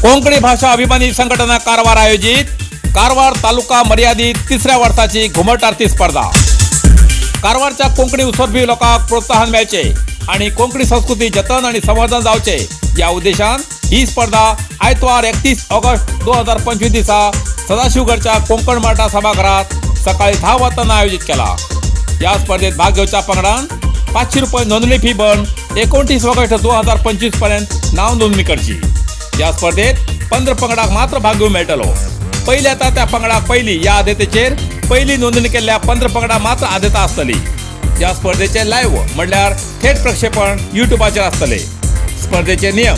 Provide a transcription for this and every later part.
कोंकणी भाषा अभिमानी संघटना कारवार आयोजित कारवार तालुका मर्यादित तिसऱ्या वर्षाची घुमट आरती स्पर्धा। कारवारच्या कोंकणी उत्सर्गी लोकांक प्रोत्साहन मेळचे आणि कोंकणी संस्कृती जतन आणि संवर्धन जावचे या उद्देशान ही स्पर्धा आयतवार 31 ऑगस्ट 2025 दिसा सदाशिवगडच्या कोंकण मराठा सभागृहात सकाळी 10 वाजता आयोजित केला। या स्पर्धेत भाग घेवच्या पंगडान 500 रुपये नोंदणी फी भरून 29 ऑगस्ट 2025 पर्यंत नाव नोंदणी करची। या स्पर्धेत 15 पंगडाक मात्र भाग घेवंक मेळटलो। पयले येता त्या पंगडाक पहिली या आद्यतेचेर पहिली नोंदणी केल्ल्या 15 पंगडा मात्र आद्यता आसतली। या स्पर्धेचे लायव्ह म्हणल्यार थेट प्रक्षेपण युट्यूबाचेर आसतले। स्पर्धेचे नियम: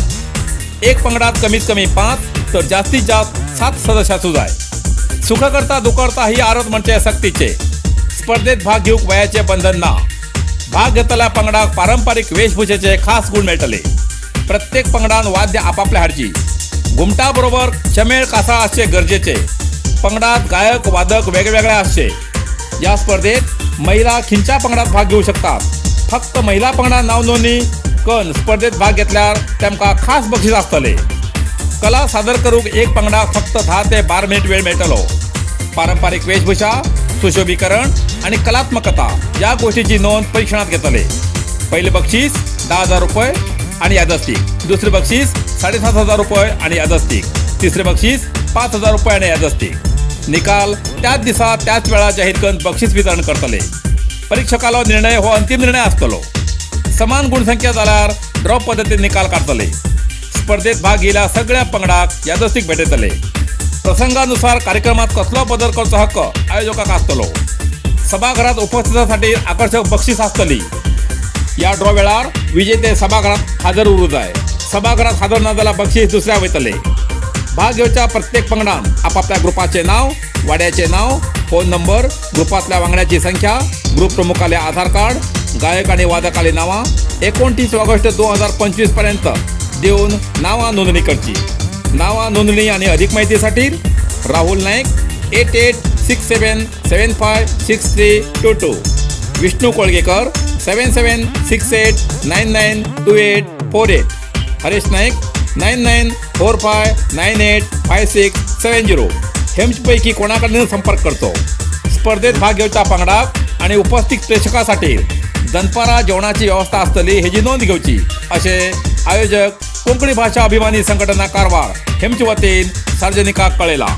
एक पंगडात कमीत कमी 5 तर जास्तीत जास्त 7 सदस्य आसूं जाय। सुख करता दुखरता ही आरत म्हणजे सक्तीचे। स्पर्धेत भाग घेवंक वयाचे बंधन ना। भाग घेतल्या पंगडाक पारंपरिक वेशभूषेचे खास गुण मेळटले। प्रत्येक पंगडान वाद्य आपापले हाडची। घुमटा बरोबर चमेळ कासाळ आसचे गरजेचे। पंगडात गायक वादक वेगवेगळे आसचे। या स्पर्धेत महिला खिंच्या पंगडात भाग घेऊ शकतात। फक्त महिला पंगडात नाव नोंदणी करून स्पर्धेत भाग घेतल्यार तेमकां खास बक्षीस आसतले। कला सादर करूंक एक पंगडाक फक्त 10 ते 12 मिनिट वेळ मेळटलो। पारंपरिक वेशभूषा, सुशोभीकरण आणि कलात्मकता या गोष्टीची नोंद परीक्षणात घेतले। पहिले बक्षीस 10,000 रुपये आणि यादस्तिक, दुसरे बक्षीस 7,500 रुपये आणि यादस्तिक, तिसरे बक्षीस 5,000 रुपये आणि यादस्तिक। निकाल त्याच दिसा त्याच वेळा जाहीर करून बक्षीस वितरण करतले। परीक्षकालो निर्णय हो अंतिम निर्णय आसतलो। समान गुणसंख्या जाल्यार ड्रॉ पद्दतीन निकाल काडतले। स्पर्धेत भाग घेतल्या सगळ्या पंगडाक यादस्तिक भेटयतले। प्रसंगानुसार कार्यक्रमात कसलो बदल करचो हक्क आयोजकाक आसतलो। सभाघरात उपस्थितांसाठी आकर्षक बक्षीस आसतली। या ड्रॉ वेळार विजेते सभाघरात हजर उरूं जाय। सभाघरात हजर ना जाल्यार बक्षीस दुसऱ्या वयतले। भाग घेवच्या प्रत्येक पंगडान आपापल्या ग्रुपाचे नाव, वाड्याचे नाव, फोन नंबर, ग्रुपांतल्या वांगड्याची संख्या, ग्रुप प्रमुखाले आधार कार्ड, गायक आणि वादकाली नावां 29 ऑगस्ट 2025 पर्यंत देऊन नावां नोंदणी करची। नावां नोंदणी आणि अधिक माहितीसाठी राहुल नाईक 8867 75 6322, विष्णू कोळगेकर 7768 99 28 48, हरेश नाईक 9945 98 56 70 हेमपैकी कोणाकडे संपर्क करतो। स्पर्धेत भाग घेवच्या पंगडाक आणि उपस्थित प्रेक्षकांसाठी दनपारा जेवणाची व्यवस्था आसतली हेजी नोंद घेवची असे आयोजक कोंकणी भाषा अभिमानी संघटना कारवार हेमचे वतीन सार्वजनिकाक कळयलां।